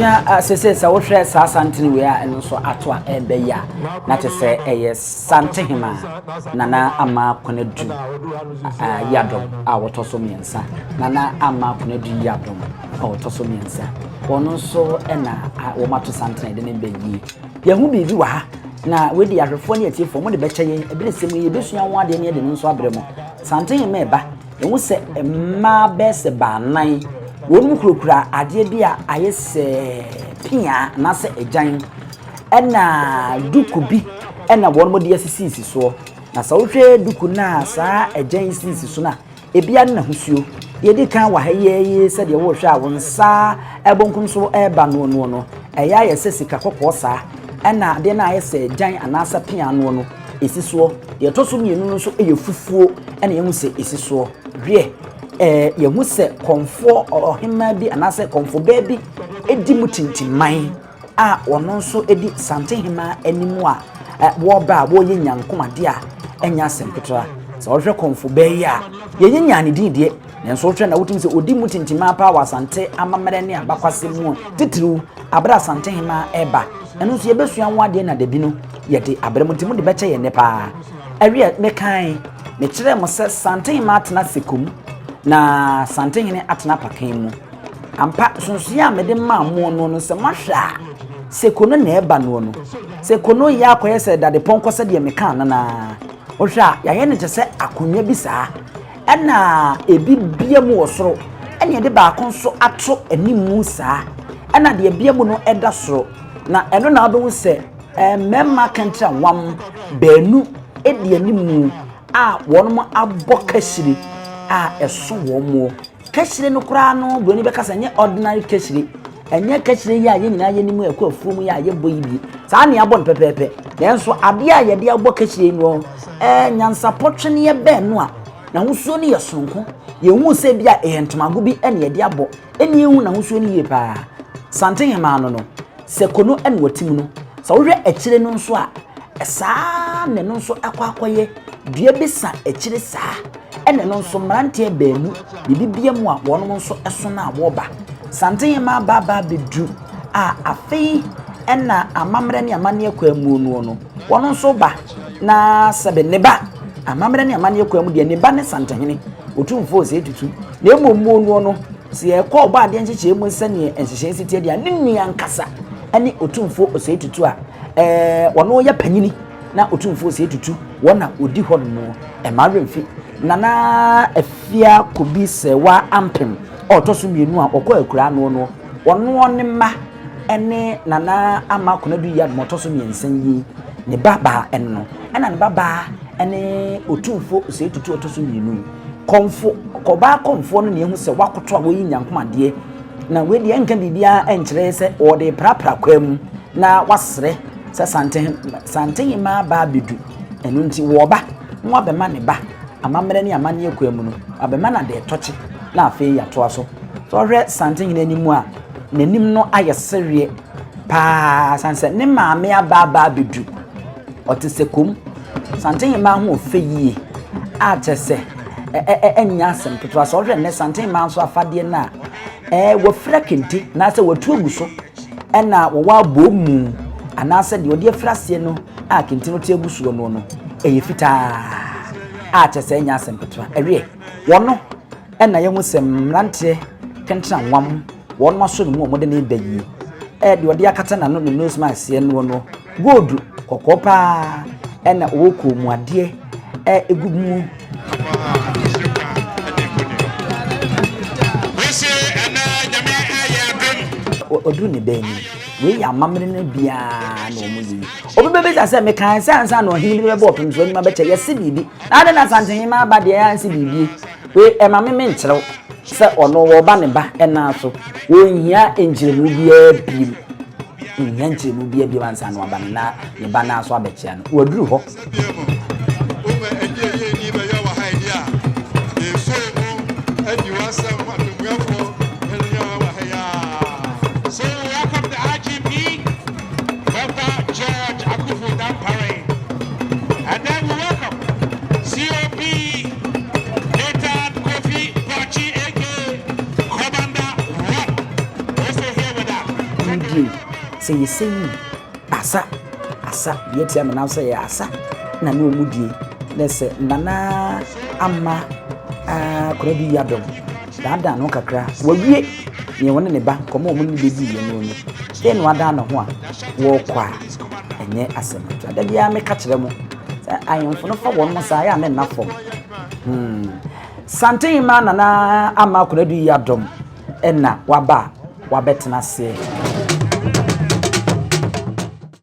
Abusua, sese sɛ wohwɛ saa santene wei a ɛno nso ato a ɛbɛyɛ a, na kyerɛ sɛ ɛyɛ Santehema Nana Ama Konadu Yiadom a wɔtɔ so mmiɛnsa. Nana Ama Konadu Yiadom a wɔtɔ so mmiɛnsa. Wɔn nso na wɔn ato santene de ne bɛyie. Yɛho biribi wɔ ha na wei de ahwɛfoɔ ne atiefoɔ mo de bɛkyɛ yɛn ɛbere sɛ mu yɛbɛsua ho adeɛ ne yɛde no nso abrɛ mo. Santehema ɛba. Yɛhu sɛ mmaa bɛyɛ sɛ baanan, wɔn kurakura adeɛ bi a ayɛ sɛ pea anaasɛ agyan, ɛna duku bi ɛna wɔn de asisisisi soɔ. Na sɛ wohwɛ duku no a saa agyan yi sisi so no a, ebiara ne n'ahosuo. Deɛ ɛdi kan wɔ ha yi ara yi sɛdeɛ worehwɛ a wo nsa bonkum so reba noɔ noɔ no, ɛyɛ ayɛ sɛ sika kɔkɔɔ saa, ɛna adeɛ no a ayɛ sɛ agyan anaasɛ pea noɔ no, ɛsi soɔ. Deɛ ɛtɔ so mmienu no nso yɛ fufuo na yɛhu sɛ ɛsi soɔ. Wiɛ, ɛɛ yɛhu sɛ kɔmfoɔ ɔhemaa bi anaasɛ kɔmfobaa bi di mu tintimman a ɔno nso di Santehemaa anim a wɔreba a wɔreyɛ nyankomadeɛ a ɛnyɛ asɛm ketewa. Sɛ wɔhwɛ kɔmfobaa yi a, yɛnyɛ nyaa ne din deɛ, nanso wohwɛ na wotumi sɛ ɔdi mu tintimmaa paa wɔ Asante amammerɛ ne abakwasɛm mu titiriw abere Asantehemaa ɛreba. Ɛno nso yɛbɛsua ho adeɛ na dabi no yɛde abrɛ mo nti mode bɛkyɛ yɛn nnɛ paa. Ɛweɛ mekae mekyerɛɛ mo sɛ Santehema atena Sekom na Santehene atena Apakan mu. Ampa nsonsoeɛ a mede maa mo no no sɛ moahwɛ a Seko no na ɛba noɔ no. Seko no yɛ akɔyɛ sɛ dadepɔnkɔ sɛdeɛ mekaa no naa. Wohwɛ a yɛayɛ no kyɛ sɛ akonnwa bi saa. Ɛna ebi bia mu wɔ soro ɛna yɛde baako nso ato animu saa. Ɛna deɛ bia mu no ɛda soro. Na ɛno na wobɛhu sɛ mmarima kɛntɛnwam baanu di animu a wɔn abɔ kahyire a ɛso wɔn mo. Kahyire no koraa no buroni bɛka sɛ ɛnyɛ ordinary kahyire. Ɛnyɛ kahyire yi a yɛn nyinaa yɛnim ɛkɔ afuo mu yi a yɛbɔ yi bi. Saa na yɛabɔ no pɛpɛɛpɛ. Nanso adeɛ a yɛde abɔ kahyire no nyansapɔ tweneɛ bɛn no a n'ahosuo no yɛ sononko. Yɛhu sɛ bi a ɛyɛ ntomago bi na yɛde abɔ. Ɛnni ehu n'ahosuo no yie paa. Santehemaa no no, sɛ kono na ɔte mu no, sɛ wohwɛ akyire no nso a, saa na ɛno nso akɔ akɔyɛ. Dua bi sa akyire saa, ɛna ɛno nso mmeranteɛ baanu biribi bia mu a wɔn nso so no a wɔreba. Santehemaa ba aba abɛduru a afei ɛna amammerɛ ne amanneɛ kwan mu noɔ no, wɔn nso ba na sɛbe ne ba, amammerɛ ne amanneɛ kwan mu deɛ ne ba ne Santehene, Otumfoɔ Osei Tutu. Na mmom mu noɔ no, sɛ yɛkɔ ɔbɔadeɛ nhyehyɛeɛ mu sɛdeɛ nhyehyɛeɛ si teɛ deɛ a, ne nua ankasa ne Otumfoɔ Osei Tutu a ɛɛ ɔno yɛ panyini na Otumfoɔ Osei Tutu wɔn na ɔdi hɔ nom. Ɛma werɛ mfi Nana Afia Kobi Sɛwa Ampem a ɔtɔ so mmienu a ɔkɔ akuraa noɔ no, ɔnoɔ ne mma ne Nana Ama Konadu Yiadom ɔtɔ so mmiɛnsa yi ne ba baa ɛno no, ɛna ne ba baa ne Otumfoɔ Osei Tutu ɔtɔ so mmienu. Kɔmfo, ɔbaa kɔmfoɔ no na ehu sɛ wakoto a wɔyi nyankom adeɛ, na wei deɛ ɛnka biribiara ɛnkyerɛ sɛ ɔde prapra kwaa mu na wasrɛ sɛ Sante, Santehemaa ba abɛdu, ɛno nti wɔba na wabɛma ne ba amammerɛ ne amanneɛ kwaa mu no, wabɛma no adeɛ tɔkye na afei yɛatoa so. Sɛ ɔhwɛ Santehene anim a, n'anim no ayɛ sereɛ paa sane sɛ ne maame aba aba abɛdu. Ɔte sɛ kom. Santenhemaa ho ɔfɛ yie a kyerɛ sɛ ɛnyɛ asɛm ketewa. Sɛ ɔhwɛ nnɛ Santenhemaa nso afadeɛ no a, ɛɛ wafira kente anaasɛ watu agu so ɛna wɔwɔ abɔɔmu anaasɛ deɛ ɔde afira aseɛ no a kente no te agu soɔ no no ɛyɛ fitaa a kyerɛ sɛ ɛnyɛ asɛm ketewa. Ɛweɛ wɔno ɛna yɛhu sɛ mmeranteɛ kentena nwam wɔn aso ne mu a wɔde ne ba yie ɛɛ deɛ ɔde akata n'ano ne nose mask seɛ noɔ no Gold kɔkɔɔ paa na ɔwɔ kɔnmuadeɛ gu mu. Ɔduru ne bɛn ni. Wei yɛ amammerɛ no biara na wɔn yɛ yi. Obi bɛbisa sɛ mekae sɛ ansa na ɔhene bi bɛbɔ ɔpem so anim abɛkyɛ yɛse biribi. Na adɛn na Asantehene aba deɛ ansi biribi. Wei ɛma me menkyerɛw sɛ ɔno wɔba ne ba ɛnan so. Wɔnhia nkyerɛmu biara biem. Nhia nkyerɛmu biara bio ansa na waba no na ne ba no aso abɛkyea no. Waduru hɔ. So we welcome the IGP, Dr. George Akuffo Dampare, and then we welcome COP Nathan Kofi Boakye, aka Commander One, also here with us. die sɛ yɛsɛ yi asa asa deɛ tia me nan sɛ yɛ asa na ne wɔn die na sɛ Nana Ama Konadu Yiadom daadaa no kakra wawie nea wɔne ne ba nkɔmɔ a wɔne ne bɛdi yɛ no no dɛn na wadan ne ho a wɔrekɔ a ɛnyɛ asɛm ketewa. Da biara meka kyerɛ mo sɛ ahemfo no fa wɔn mo saa yɛ a ne nna fam. Santehema Nana Ama Konadu Yiadom ɛna waba a wabɛtena ase.